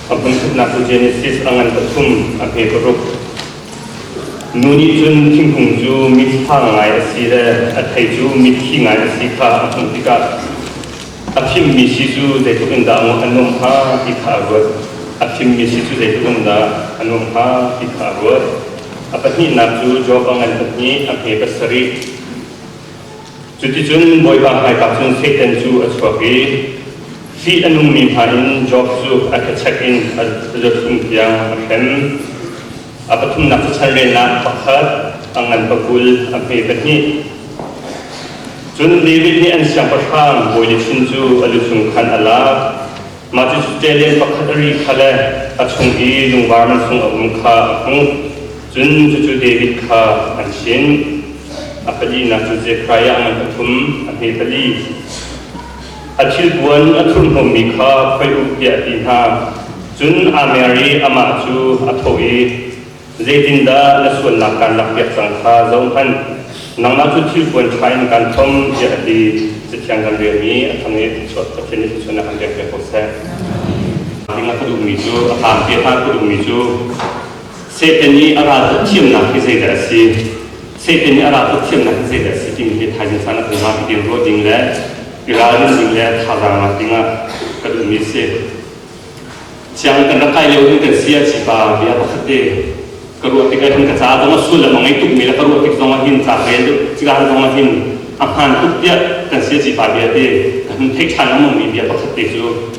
A hmunthutnak cu Genesis a ngan pathum a hme paruk. Nu nih cun thingkung cu mitha ngai a si le a thei cu mitthi ngai a si kha a hmuh tikah a fimmi si cu zeitluk in dah a nuamh hnga ti kha a ruat. A fimmi si cu zeitluk in dah a nuamh hnga ti kha a ruat. A pahnihnak cu Job a ngan pahnih, a hme pasarih. Cuticun Bawipa hmaika cun Satan cu a chuak i fih a nungmi hna in Job cu a kechek in a zathum tiang a hrem. A pathumnak cu chanrelnak pakhat, a ngan pakul, a hme pahnih. Cun David nih an siangpahrang bawi luchin cu a lucung khan a lak. Mah cu ṭelian pakhat a ri kha le a chung i lungvar mansung a um kha a hmuh. Cun cucu David kha an chimh. A palinak cu Zekhariah a ngan pathum, a hme pali. A thilpuan a thurhnawmmi kha phoih u tiah a ti hna. Cun aa mer i amah cu a thawh i, Zeitindah na sualnak kaan lakpiak cang kha zohhmanh. Nangmah cu thilpuan ṭha in kaan thom tiah a ti. Cathiang kan relmi a thang i chuah Pathian nih thluachuahnak kan pekpiak ko seh. Ding a ka duhmi cu a hlan te hlan ka duhmi cu Satan nih a ral thiamnak hi zeidah a si? Satan nih a ral thiamnak hi zeidah a si timi hi thaizing caan ah kan zapi tein ruah ding le i ralrin ding le thazaang lak ding ah ka duhmi a si. Siang kan rak kai lio hin kan si ah cipa bia pakhat te ka ruah tik ah hin ka ca zong a sullam a ngei tukmi le ka ruah tik zong ah hin ca rel cikaan zong ah hin a hmaan tuk tiah kan si cipa bia te ka hun theih ṭhan lengmangmi bia pakhat te cu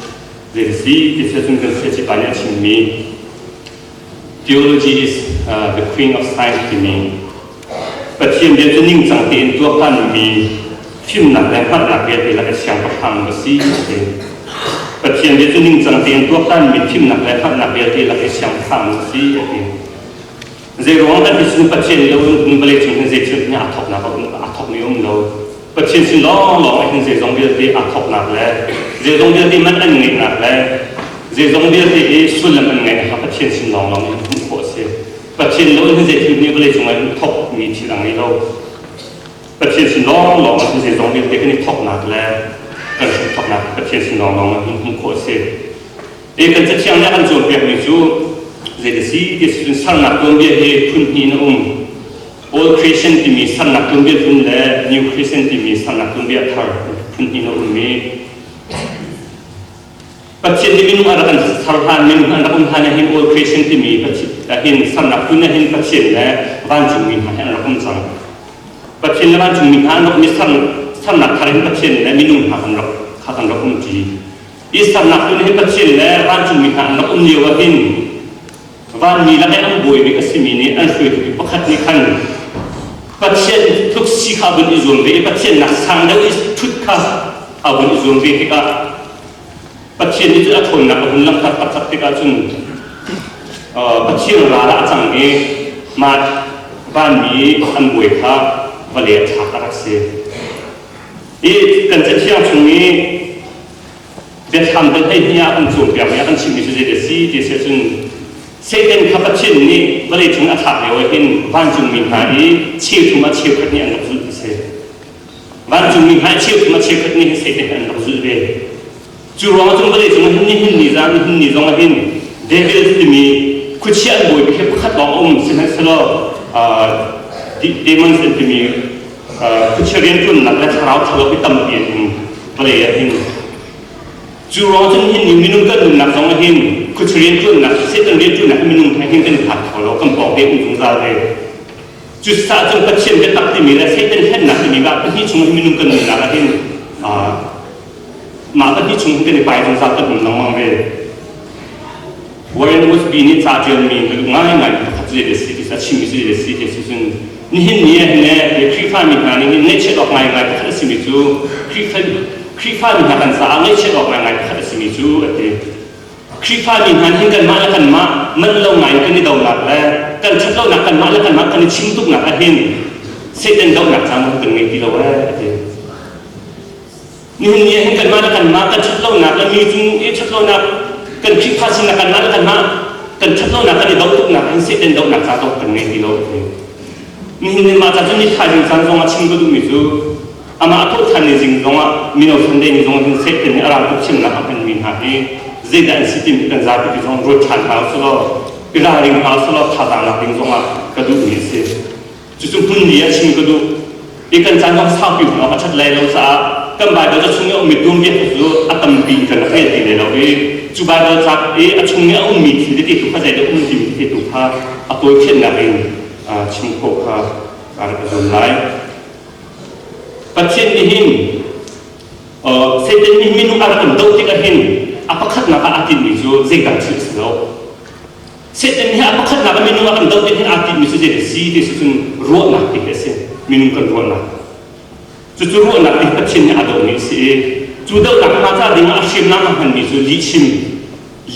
zei si ti sia cun kan sia cipa nih a chimmi Theology is the queen of science timi Pathian bia cu ningcang tein tuaktanmi fimnak le hngalhnak vialte lak i siangpahrang a si a ti. Pathian bia cu ningcang tein tuaktanmi fimnak le hngalhnak vialte lak i siangpahrang a si a ti. Zeiruang dah ti cun Pathian lo in vawlei cung hin zei thil hi aa thawknak a um aa thawkmi a um lo. Pathian sin lawnglawng ah hin zeizong vialte aa thawknak le zeizong vialte man an ngeihnak le zeizong vialte i sullam an ngeihnak kha Pathian sin lawnglawng in hmuh khawh a si. Pathian lo in hin zei thil nih vawlei cung ah hin thawkmi thil a ngei lo. Pathian sin lawnglawng ah hin zeizong vialte kan i thawknak le kan hrim thawknak Pathian sin lawnglawng ah hin hmuh khawh a si. E kan cathiang nih a kan cawnpiakmi cu zei si ti si cun sernak tuanbia hi phun hnih in a um. Old Creation timi sernak tuanbia phun le New Creation timi sernak tuanbia thar phun hnih in a um i Pathian nih minung a rak kan ser hlan minung an rak um hlan ah hin Old Creation timi hin sernak phun ah hin Pathian le vancungmi hna hi an rak um cang. Pathian le vancungmi hna an rak um i sernak thar hin Pathian le minung hna kan rak kha kan rak um ṭi. I sernak phun hi Pathian le vancungmi hna an rak um lio ah hin Vanmi lak i an bawi bik a simi nih an hruaitu bik pakhat nih khan Pathian tluk si kha a vun i zuam ve i Pathian nak sang deuh i ṭhut kha a vun i zuam ve tikah Pathian nih cun a ṭhawnnak a vun langhter taktak tikah cun Pathian ral ah a cang i mah vanmi an bawi kha vawlei ah thlak a rak si. I kan Cathiang chung i Biathlam dal 12 ah kan cawnpiakmi ah kan chimmi cu zei a si ti a si ahcun Satan kha Pathian nih vawlei cung a thlak lio ah hin vancungmi hna i cheuthum ah cheukhat nih an rak zulh ti si. Vancungmi hna i cheuthum ah cheukhat nih hin Satan an rak zulh ve. Cu ruangah cun vawlei cung ah hin nihin ni zan nihin ni zong ah hin Devil timi khuachia an bawi hi pakhat lawng a um sihmanhsehlaw demons an timi khuachia rianṭuannak le thlarau ṭhalo hi tampi an um vawlei ah hin cu ruang cun hin minung kan nunnak zong ah hin khuachia rianṭuannak Satan rianṭuannak hi minung he hin kan i hlat kho lo kan pawng te um zungzal ve cucaah cun Pathian biatak timi le Satan hlennak timi mah pahnih chung hin minung kan nunnak ah hin mah pahnih chung hin kan i pai zungzal kan um lengmang ve Warren Wiersbe nih ca ṭialmi ka duh ngaingai pakhat cu zei si ti a chimmi cu zei si ti si cun nihin ni ah hin Khrihfami hna nih hin ngaihchiat awk ngaingai pakhat a simi cu Khrihfa Khrihfami hna kan caah ngaihchiat awk ngaingai pakhat a simi cu a ti. Khrihfami hna nih hin kanmah le kanmah man lo ngai in kan i donak le kan ṭhat lonak kanmah le kanmah kan i chim tuknak ah hin Satan dohnak caan kan ngei ti lo ee a ti. Nihin ni ah hin kanmah le kanmah kan ṭhat lonak le mi cung i ṭhat lonak kan Khrihfa sinak kanmah le kanmah kan ṭhat lonak kan i doh tuknak hin Satan dohnak ca dawh kan ngei ti lo. Nihin ni mah ca cu ni thaizing caan zong ah chim ka duhmi cu amah a thawh ṭhan ni zing zong ah mino Sunday ni zong hin Satan nih a ral tuk chimnak a hmanmi hna hi Zeidah an si timi kan zapi ti zong ruat ṭhan hna usih law i ralring hna usih law thazaang lak ding zongah ka duhmi a si. Cucu hmun ni ah chim ka duh. I kan caan zong saupi hmun awk a ṭhat lai lo caah kan Baibal ca chung i a ummi tuanbia cu a tampi in kan rak rel ti lai lo i cu Baibal ca i a chung i a ummi thil tete tu kha zeidah um timi tete tu kha a tawifiannak in chim khawh kha kaa rak i zuam lai. Pathian nih hin Satan nih minung a rak kan doh tikah hin a pakhatnak ah aa tinhmi cu zeidang thil a si lo. Satan nih a pakhatnak ah minung a kan doh tik hin aa tinhmi cu zei a si ti si cun ruahnak ti hi a si. Minung kan ruahnak. Cucu ruahnak ti Pathian nih a dohmi a si i cu dohnak hna ca ding ah a hriamnam a hmanmi cu lihchim,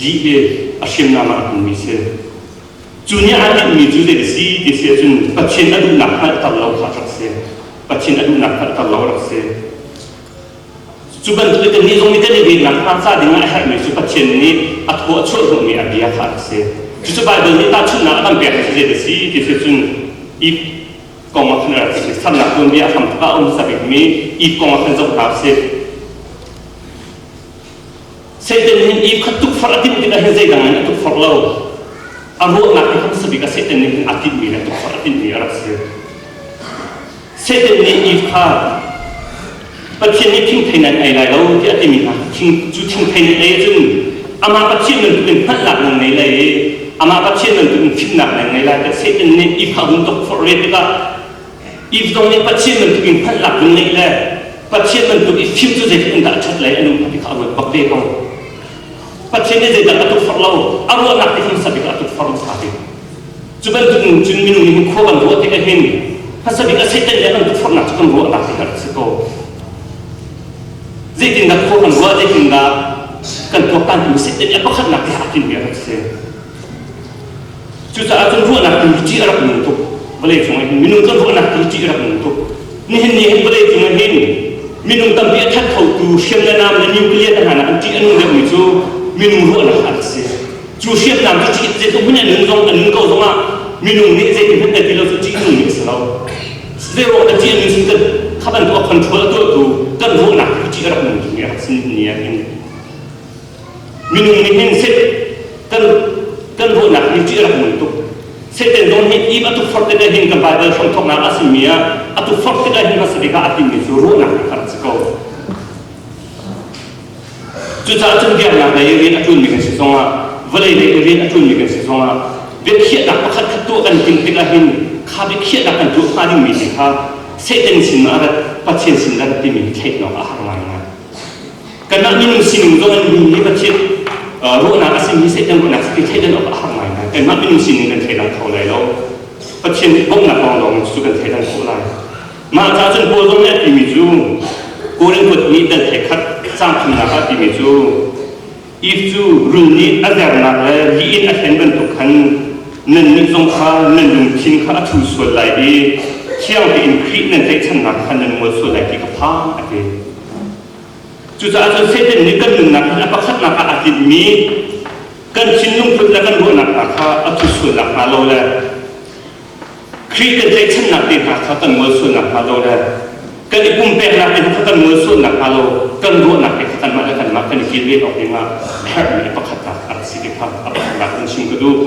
lih hi a hriamnam ah a hmanmi a si. Cu nih aa tinhmi cu zei a si ti si ahcun Pathian a duhnak hngalhter lo kha a rak si. Pathian a duhnak hngalhter lo a rak si. Cu bantuk in kannih zong nih kan i vennak hnga ca ding ah a herhmi cu Pathian nih a thaw a chuah hnawhmi a bia kha a rak si. Cucu Baibal nih tahchunhnak a kan pek cu zei a si ti si cun Eve kong ah khan a rak si. Sernak tuanbia a hramthok ah a um hmasa bikmi Eve kong ah khan zoh hna usih. Satan nih Eve kha tukforh a timh tikah hin zeidang in a tukforh lo. A ruahnak hi hmasa bik ah Satan nih hin a tinhmi le tukforh a tinhmi a rak si. Satan nih Eve kha Pathian nih thingthei nan ei lai lo tiah a timi hna thing cu thingthei nan ei ahcun amah Pathian bantukin hngalhnak nan ngei lai i amah Pathian bantukin fimnak nan ngei lai tiah Satan nih Eve kha a vun tukforh ve tikah Eve zong nih Pathian bantuk in hngalhnak vun ngeih le Pathian bantuk i fim cu zeitluk in dah a ṭhat lai a nu kha ti kha a ruat bak ve ko. Pathian nih zeidah a tukforh lo, a ruahnak ti hmasa bik a tukforh hmasa bik. Cu bantuk in cun minung nih hin khua kan ruah tikah hin hmasa bik a Satan nih a kan tukforhnak cu kan ruahnak hi a rak si ko. Zeitindah khua kan ruah, zeitindah kan tuaktan timi Satan nih a pakhatnak ti a tinhmi a rak si. Cucaah cun ruahnak tu hi ṭih a rak nung tuk. Vawlei cung ah hin minung kan ruahnak tu hi ṭih a rak nung tuk. Nihin ni hin vawlei cung ah hin minung tampi a that khotu hriamnam le nuclear te hna nak an ṭih a nung deuhmi cu minung ruahnak a rak si. Cu hriamnam cu ṭih zeitluk hmanh a nun zong a nun ko zongah minung nih zeitin hmanh kan ti lo cu ṭih nungmi a si lo. Zeiruang dah ṭih a nun sin kan kha bantuk a control a tuahtu kan ruahnak hi ṭih a rak nung tukmi a rak si ni ah hin. Minung nih hin set kan kan ruahnak hi ṭih a rak nung tuk. Satan zong nih Eve a tukforh tikah hin kan Baibal hramthawknak a simi ah a tukforh tikah hin hmasa bik ah a timi cu ruahnak hi kha rak si ko. Cucaah cun biaknak lei rian a ṭuanmi kan si zongah vawlei lei rian a ṭuanmi kan si zongah biakhiahnak pakhat khat tuah kan timh tikah hin kha biakhiahnak kan tuah hnga dingmi si kha Satan sin ah rat Pathian sin rat timi hi theih awk a har ngaingai. Kanmah minung sining zong an mi nih Pathian ruahnak a simi Satan ruahnak si thleidan awk a har ngaingai. Kanmah minung sining kan thleidang kho lai lo. Pathian nih bawmhnak lawnglawng cu kan thleidan khawh lai. Mah caah cun Paul zong nih a timi cu Korin kut nih dal khat caang thumnak ah timi cu Eve cu rul nih a zernak le lih in a hlen bantuk khan nannih zong kha nan lungthin kha a thu sual lai i thiang tein Khrih nan tlaihchannak kha nan ngol sual lai ti ka phang a ti. Cucaah cun Satan nih kan nunnak hin a pakhatnak ah aa tinhmi kan thinlung put le kan ruahnak hna kha a thu sual nakhnga lo le Khrih kan tlaihchannak te hna kha kan ngol sual nakhnga lo le kan i pumpeknak te hna kha kan ngol sual nakhnga lo kan ruahnak te kha kanmah le kanmah kan i kilven awk dingah a herhmi a pakhatnak a rak si ti kha a pakhatnak in chim ka duh.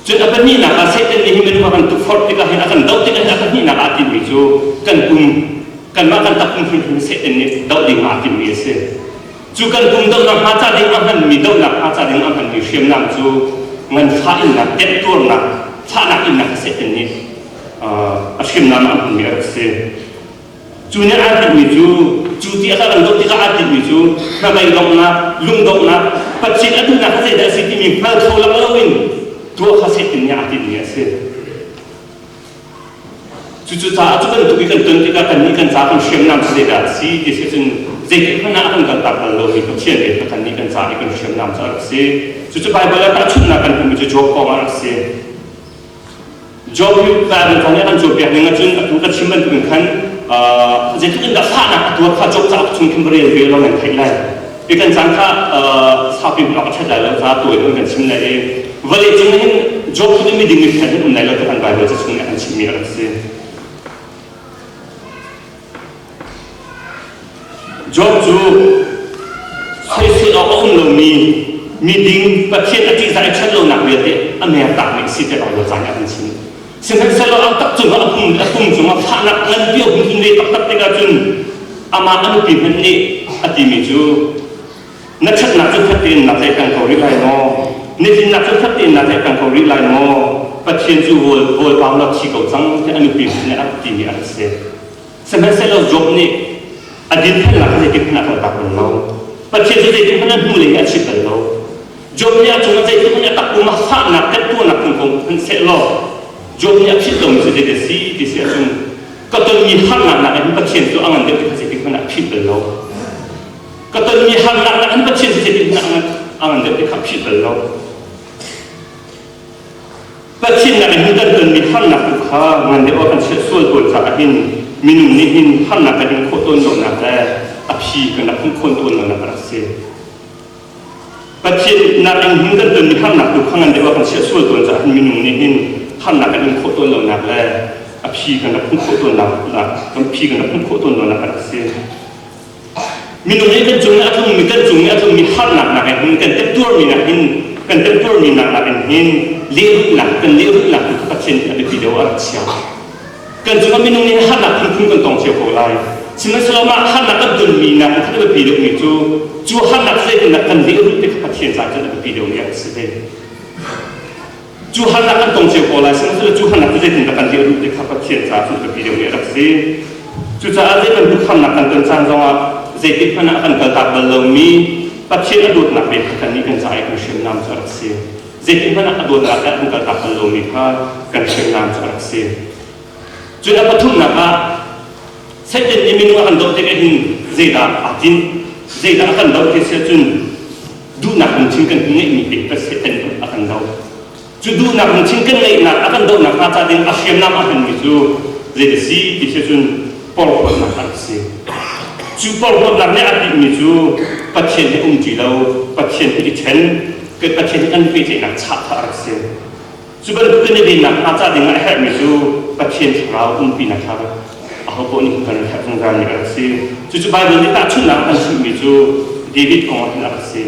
Cun a pahnihnak ah Satan nih hi minung a kan tukforh tikah hin a kan doh tikah hin a pahnihnak ah aa tinhmi cu kan pum kanmah kan takpum hrimhrim Satan nih doh ding ah aa tinhmi a si. Cu kan pum dohnak hnga ca ding a hmanmi dohnak hnga ca ding a hmanmi hriamnam cu nganfah innak, temtuarnak, fahnak innak Satan nih a hriamnam ah a hmanmi a rak si. Cu nih aa tinhmi cu cu ti a kan doh tikah aa tinhmi cu hnabei donghnak, lungdonghnak, Pathian a duhnak kha zeidah a si timi hngal kho lang loin tuah kha Satan nih aa tinhmi a si. Cucaah cu bantuk i kan ton tikah kannih kan ca kan hriamnam cu zeidah a si ti si cun zeitik hmanh ah a kan kaltak bal lomi Pathian rian kha kannih kan ca i kan hriamnam cu a rak si. Cucu Baibal ah tahchunhnak kan hmuhmi cu Job kong ah a rak si. Job nih Bible kong nih a kan cawnpiak ning ahcun atu ka chim bantukin khan zeitluk in dah fahnak a tuar kha Job cauk chung khin va rel ve law nan theih lai. Hi kan caan kha saupi hmun awk a ṭhat lai lo caah tawi in kan chim lai i vawlei cung hin Job tluk in miding mifel hin um lai lo ti kan Bible ca chung nih a kan chimmi a rak si. Job cu soisel awk a um lomi. Miding Pathian a ṭihzah i ṭhat lonak vialte a mertakmi a si tiah Baibal ca nih a kan chim. Sihmanhsehlaw a tak cungah a pum a pum cungah fahnak nganpi a hun tlun ve taktak tikah cun amah a nupi hmanh nih a timi cu na ṭhatnak cu fek tein naa tlaih peng ko rih lai maw? Na dinnak cu fek tein naa tlaih peng ko rih lai maw? Pathian cu rawl rawl pau law thi ko cang tiah a nupi hmanh nih a rak timi a rak si. Sihmanhsehlaw Job nih a dinfelnak kha zeitik hmanh a kaltak bal lo. Pathian cu zeitik hmanh a hnulei hi a chim bal lo. Job nih a cungah zeitik hmanh a takpum a fahnak temtuarnak phung kong hmanhsehlaw Job nih a philh lomi cu zeidah a si ti si ahcun ka tonmi harnak nakin Pathian cu a ngan deuh ti kha zeitik hmanh ah a philh bal lo. Ka tonmi harnak nakin Pathian cu zeitik hmanh ah a ngan deuh ti kha a philh bal lo. Pathian nak in kan tonmi harnak tu kha ngan deuh ah kan chiah sual tawn caah hin minung nih hin harnak kan in khawh tawn lonak le a phi kan rak hmuh khawn tawn lonak a rak si. Pathian nak in hin kan tonmi harnak tu kha ngan deuh ah kan chiah sual tawn caah hin minung nih hin harnak kan in khawh tawn lonak le a phi kan rak hmuh khawh tawn nak kan phi kan rak hmuh khawh tawn lonak a rak si. Minung nih kan cung i a tlungmi kan cung i a tlungmi harnak nakin hin kan temtuarmi nakin kan temtuarmi nak nakin hin lehrulhnak kan lehrulhnak tu kha Pathian nih a biapi deuh a rak chia. Kan cungah minung nih harnak phunphun kan tong cio ko lai. Sihmanhsehlaw mah harnak kan tonmi nakin kha a biapi deuhmi cu cu harnak zeitindah kan lehrulh ti kha Pathian caah cun a biapi deuhmi a rak si ve. Cu harnak kan tong cio ko lai, sihmanhsehlaw cu harnak cu zeitindah kan lehrulh ti kha Pathian caah cun biapi deuhmi a rak si. Cucaah zei bantuk harnak kan ton caan zongah zeitik hmanh ah kan kaltak bal lomi Pathian a dawtnak ve kha kannih kan caah i kan hriamnam cu a rak si. Zeitik hmanh ah a dawtnak le kan kaltak bal lomi kha kan hriamnam cu a rak si. Cun a pathumnak ah Satan nih minung a kan doh tikah hin zeidah aa tinh, zeidah a kan doh ti si ahcun duhnak lungthin kan ngeihmi te Satan a kan doh. Cu duhnak lungthin kan ngeihnak a kan dohnak hnga ca ding a hriamnam a hmanmi cu zei a si ti si cun porhlawtnak a rak si. Cu porhlawtnak nih a tinhmi cu Pathian he um ṭi lo, Pathian he i ṭhen, Pathian he kan pehtlaihnak chah kha a rak si. Cu bantuk kan i vennak hnga ca ding ah a herhmi cu Pathian thlarau umpinak kha ahopaoh nih kan herh zungzalmi a rak si. Cucu Baibal nih tahchunhnak a kan chimhmi cu David kong ah hin a rak si.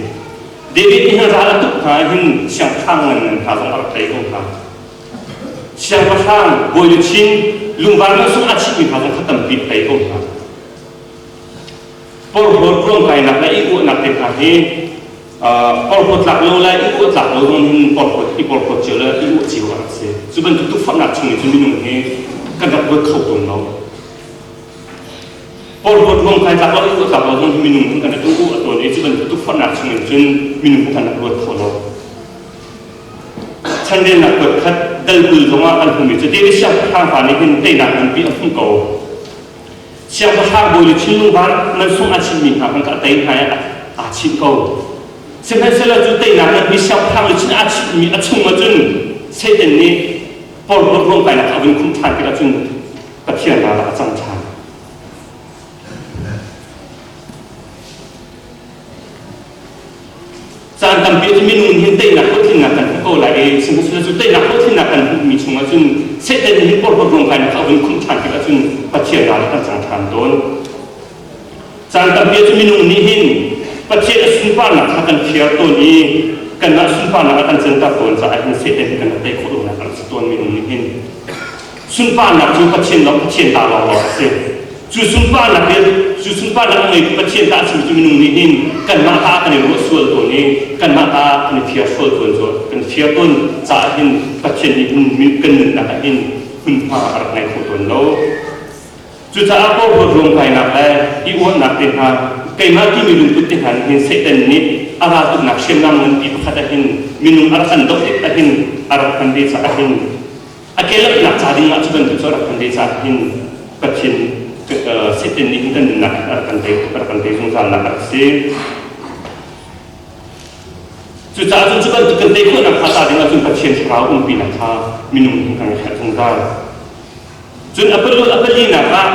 David nih hin ral a tuk hna hin siangpahrang ngan ngan hna zong a rak tei ko hna. Siangpahrang bawi luchin lungvar man sung a chihmi hna zong kha tampi a tei ko hna. Porhlawt ruamkainak le i uahnak te hna hi porhlawt tlak lo le i uah tlak lo zong hin porhlawt i porhlawt cio le i uah cio a rak si. Cu bantuk tukforhnak chung in cun minung hi kan rak ruat kho tawn lo. Porhlawt ruamkai tlak lo i uah tlak lo zong hi minung hin kan rak uah tawn i cu bantuk tukforhnak chung in cun minung hi kan rak ruat kho lo. Chanrelnak kuat khat dal 20 zongah kan hmumi cu David siangpahrang pa nih hin teinak nganpi a hmuh ko. Siangpahrang bawi le thinlung van man sung a chimmi hna khan ka tei hna i aa chimh ko. Sihmanhsehlaw cu teinak nganpi siangpahrang le chin aa chimhmi a chung ahcun Satan nih porhlawt ruamkainak a vun khumh ṭhan tikah cun Pathian ral ah a cang ṭhan. Caan tampi cu minung hin teinak hlawhtlinnak kan hmu ko lai i sihmanhsehlaw cu teinak hlawhtlinnak kan hmuhmi chungah cun Satan nih hin porhlawt ruamkainak a vun khumh ṭhan tikah cun Pathian ral ah kan cang ṭhan tawn. Caan tampi cu minung nih hin Pathian a sunparnak kha kan phiar tawn i kanmah sunparnak a kan canter tawn caah hin Satan hi kan rak tei khawh lonak a rak si tawn minung nih hin. Sunparnak cu Pathian lawng Pathian ta lawnglawng a si. Cu sunparnak hi cu sunparnak a ngeitu Pathian ta a simi cu minung nih hin kanmah ta kan i ruah sual tawn i kanmah ta kan i fiar sual tawn cu kan fiar tawn caah hin Pathian nih hin kan nunnak ah hin hmunhma a rak ngei kho tawn lo. Cucaah porhlawt ruamkainak le i uannak te hna keimah timi lungput te hna nih hin Satan nih a raltuknak hriamnam nganpi pakhat ah hin minung a rak kan doh tik ah hin a rak hman ve caah hin A kelaknak ca ding ah cu bantuk cu a rak kan ve caah hin Pathian Satan nih hin kan nunnak a rak kan tei a rak kan tei zungzalnak a rak si. Cucaah cun cu bantuk kan tei khawhnak hnga ca ding ah cun Pathian thlarau umpinak kha minung hin kan herh zungzal. Cun a palu a palinak ah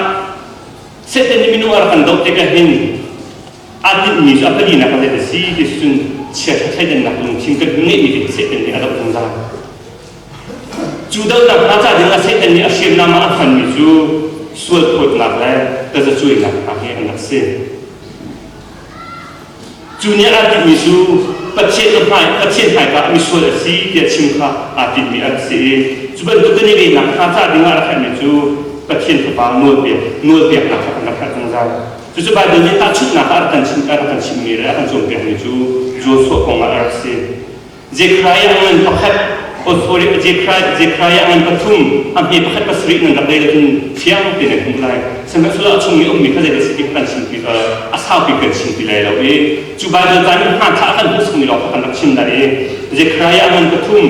Satan nih minung a rak kan doh tikah hin aa tinhmi cu a palinak ah zei a si ti cun chiaṭha thleidannak lungthin kan ngeihmi te Satan nih a doh zungzal. Cu dohnak hna ca dingah Satan nih a hriamnam ah a hmanmi cu sualphawtnak le tazacuainak hna hi an rak si. Cu nih aa tinhmi cu Pathian hmai Pathian hmaika ah misual a si tiah chim kha aa tinhmi a rak si i cu bantuk kan i vennak hnga ca ding ah a rak herhmi cu Pathian Fapa nawlpek nawlpeknak kha kan rak herh zungzal. Cucu Baibal nih tahchunhnak ah a rak kan chim a rak kan chimmi le a kan cawnpiakmi cu Joshua kong ah a rak si. Zekhariah ngan pakhat, oh sorry, Zekhariah Zekhariah ngan pathum, a hme pakhat pasarih nan rak rel ahcun fiang tein nan hmuh lai. Sihmanhsehlaw a chung i ummi kha zeidah si ti kha kan chim ti a saupi kan chim ti lai lo i cu Baibal ca nih hmanthlak a kan hmuh sungmi lawng kha kan rak chim lai i Zekhariah ngan pathum,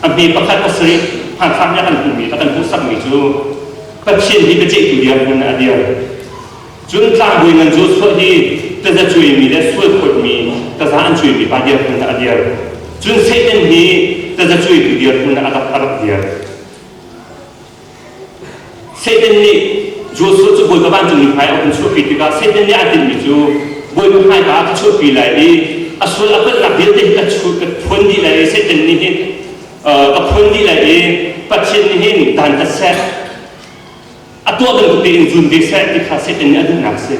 a hme pakhat pasarih hmanthlak nih a kan hmuhmi a kan hmuhsakmi cu Pathian hi biaceihtu dirhmun ah a dir. Cun tlangbawi ngan Joshua hi taza cuaimi le sual phawtmi taza an cuaimi pa dirhmun ah a dir. Cun Satan hi taza cuaitu dirhmun ah a rak a rak dir. Satan nih Joshua cu Bawipa vancungmi hmai a hun chuahpi tikah Satan nih aa tinhmi cu Bawipa hmaika ah ka chuahpi lai i a sual a palhnak vialte hi ka chu ka phuan dih lai i Satan nih hin ka phuan dih lai i Pathian nih hin dan ka seh a tuah bantuk tein zun ve seh ti kha Satan nih a duhnak a si.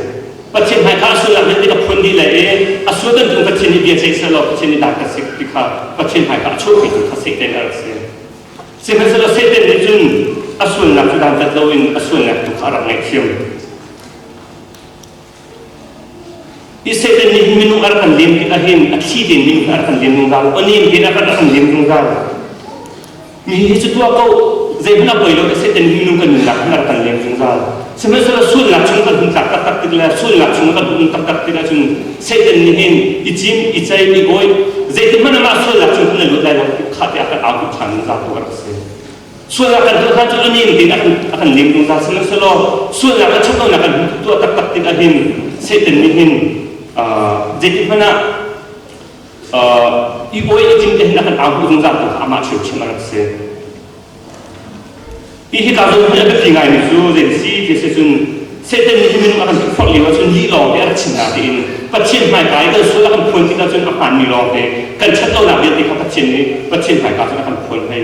Pathian hmaika a sualnak vialte ka phuan dih lai i a sual bantuk Pathian nih bia ceih seh law Pathian nih dan ka sik ti kha Pathian hmaika a chuahpi tu kha Satan a rak si. Sihmanhsehlaw Satan nih cun a sualnak cu dantat loin a sualnak tu kha a rak ngaihthiam. Hi Satan nih hin minung a rak kan lem tikah hin a thli tein minung a rak kan lem zungzal, aw nem tein a rak kan lem zungzal. Mi hi cu tuah ko, zeihmanh a poi lo te Satan nih minung kan nunnak hin a rak kan lem zungzal. Sihmanhsehlaw sualnak chung kan hun tlak taktak tik le sualnak chung kan hun taktak tik ahcun Satan nih hin i cim, i cei, i gawi, zeitik hmanh amah sualnak chung hin a luat lai lo kha te a kan au ṭhan zungzal tu a rak si. Sualnak kan tuah hlan cu a nem tein a kan a kan lem zungzal sihmanhsehlaw sualnak le ṭhatlonak kan hun tuah taktak tikah hin Satan nih hin zeitik hmanh ah i awi i cim te hin a kan au zungzal tu kha amah ṭhiamṭhiam a rak si. Hi hika zawn hi a biapi ngaimi cu zei si ti si cun Satan nih hi minung a kan tukforh lio ahcun lih lawng te a rak chim na tiin Pathian hmaika i kan sual a kan phuan tik ahcun a hmaanmi lawng te kan ṭhatlonak vialte kha Pathian nih Pathian hmaika cun a kan phuan hei.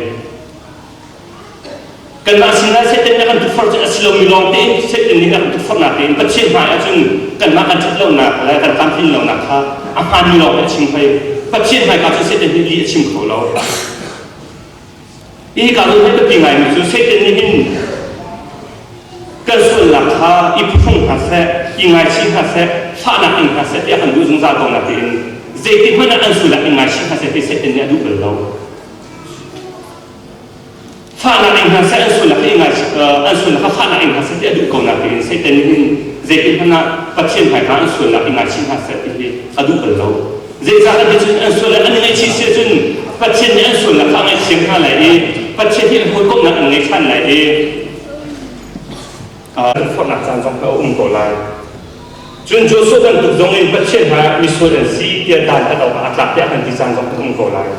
Kanmah sinah Satan nih a kan tukforh cun a si lomi lawng tein Satan nih a kan tukforhnak tein Pathian hmai ahcun kanmah kan ṭhatlonak le kan tlamtlin lonak kha a hmaanmi lawng te a chim hei. Pathian hmaika cun Satan nih lih a chim kho lo. Hi ka zawn hi biapi ngaimi cu Satan nih hin kan sualnak kha i phuhrung hna seh, i ngaichih hna seh, fahnak ing hna seh tiah kan duh zungzal ko natein zeitik hmanh ah an sualnak in ngaichih hna seh ti Satan nih a duh bal lo. Fahnak ing hna seh, an sualnak i ngaichih an sualnak kha fahnak ing hna seh ti a duh ko natein Satan nih hin zeitik hmanh ah Pathian hmaika an sualnak i ngaichih hna seh ti hi a duh bal lo. Zeicah ti cun an sual an i ngaihchih si ahcun Pathian nih an sualnak kha a ngaihthiam hna lai i Pathian hi an hawikomhnak an ngei ṭhan lai i an forhnak caan zong kha a um ko lai. Cun Joshua bantuk zong in Pathian hmaiah misual an si tiah dan tat awkah a tlak tiah kan ti caan zong a um ko lai.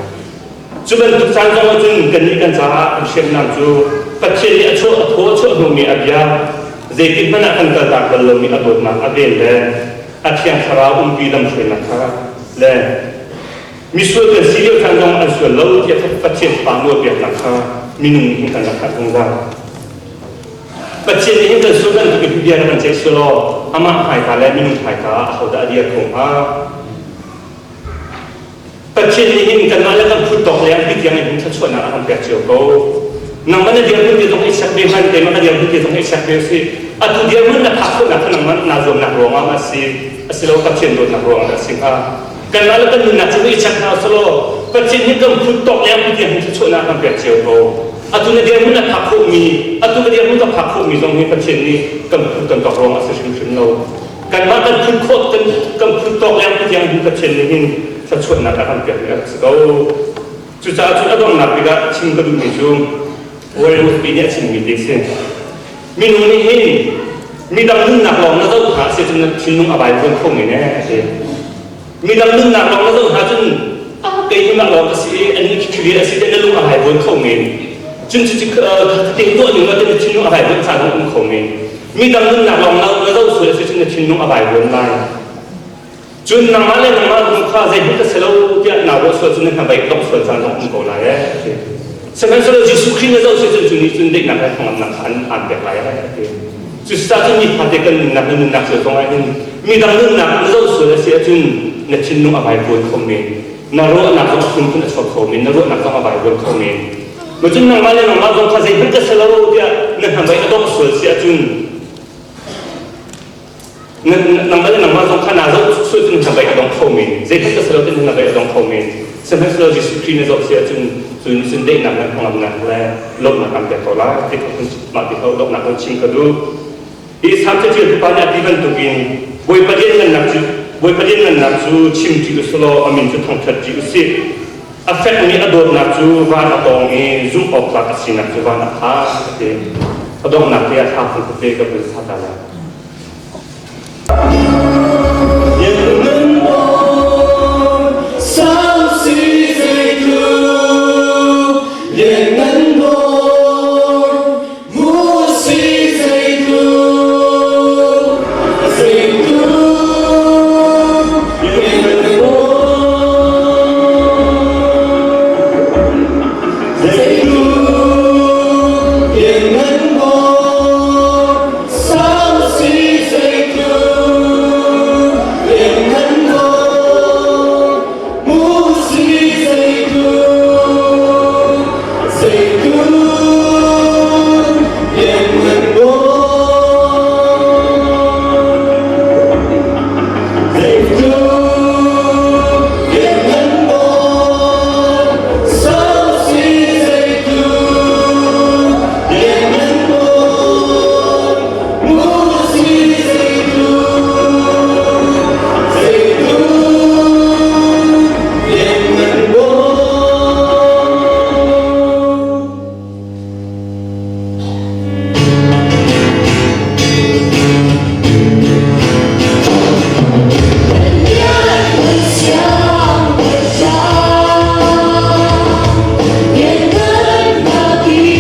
Cu bantuk caan zong ahcun kannih kan caah kan hriamnam cu Pathian nih a chuah a thaw a chuah hnawhmi a bia zeitik hmanh ah kan kaltak bal lomi a dawtnak a vel le a Thiang Thlarau umpi lamhruainak kha le misual kan si lio caan zong an sual lo tiah Pathian Fapa nawlpeknak kha minung nih hin kan rak hngalh zungzal. Pathian nih hin kan sual bantuk in bia rak kan ceih selaw amah hmaika le minung hmaika ah ahodah a dir kho hnga? Pathian nih hin kanmah le kan phut tawk leng ti tiang in thluachuahnak a kan pek cio ko. Nangmah na dirhmun te zong i check ve hman, keimah ka dirhmun te zong i check ve si. Atu dirhmun na phak khawhnak kha nangmah naa zuamnak ruangah ma si, asilo Pathian dawtnak ruangah dah si hnga. Kanmah le kan nunnak cu i check hna usulaw Pathian nih kan phut tawk leng ti tiang hin thluachuahnak a kan pek cio ko. Atu na dirhmun na phak khawhmi, atu ka dirhmun ka phak khawhmi zong hi Pathian nih kan phut kan tawk ruangah a si hrimhrim lo. Kanmah kan phut khawh kan kan phut tawk leng tiang hin Pathian nih hin thluachuahnak a kan pekmi a rak si ko. Cucaah cun a donghnak bik ah chim ka duhmi cu Warren Buffett nih a chimmi te si. Minung nih hin midang nunnak lawng na zoh hna si cun na thinlung a vaivuan kho men eh a ti. Midang nunnak lawng na zoh hna cun ah kei hi mah lawng ka si i anih khi thil a si te na lung a vaivuan kho men. Cun cucu ting tuah ning na thinlung a vaivuan caan um kho men. Midang nunnak lawng na zoh sual a si cun na thinlung a vaivuan lai. Cun nangmah le nangmah zong kha zeihmanh ka si lo tiah naa ruah sual cun na hnabei dongh sual caan zong um ko lai ee a ti. Sihmanhsehlaw Jesuh Khrih na zoh si cun cu nih cun daihnak le hnangamnak kha an aan pek lai ee a ti. Cucaah cun nifate kan nunnak na nunnak cio zong ah hin midang nunnak na zoh sual a si ahcun na thinlung a vaivuan kho men. Na ruahnak zong a phunphun a chuak kho men. Na ruahnak zong a vaivuan kho men. Macun nangmah le nangmah zong kha zeihmanh ka si lo tiah na hnabei a dongh sual si ahcun nangmah le nangmah zong kha naa zoh sual cun hnabei a dong kho men. Zeihmanh ka si lo tiah na hnabei a dong kho men. Sihmanhsehlaw Jesuh Khrih na zoh si ahcun cu nih cun daihnak le hnangamnak le lawmhnak aan pek ko lai ti kha mah ti kha donghnak kan chim ka duh. Hi Salm caṭialtu pa nih a ti bantukin Bawipa lianngannak cu Bawipa lianngannak cu chim ṭi u selaw a min cu thangṭhat ṭi u sih. A fekmi a dawtnak cu van a tawng i zumh awk tlak a sinak cu van a phan a ti. A donghnak te ah thla phun tete ka vun sa ta lai. Lianngan Bawi,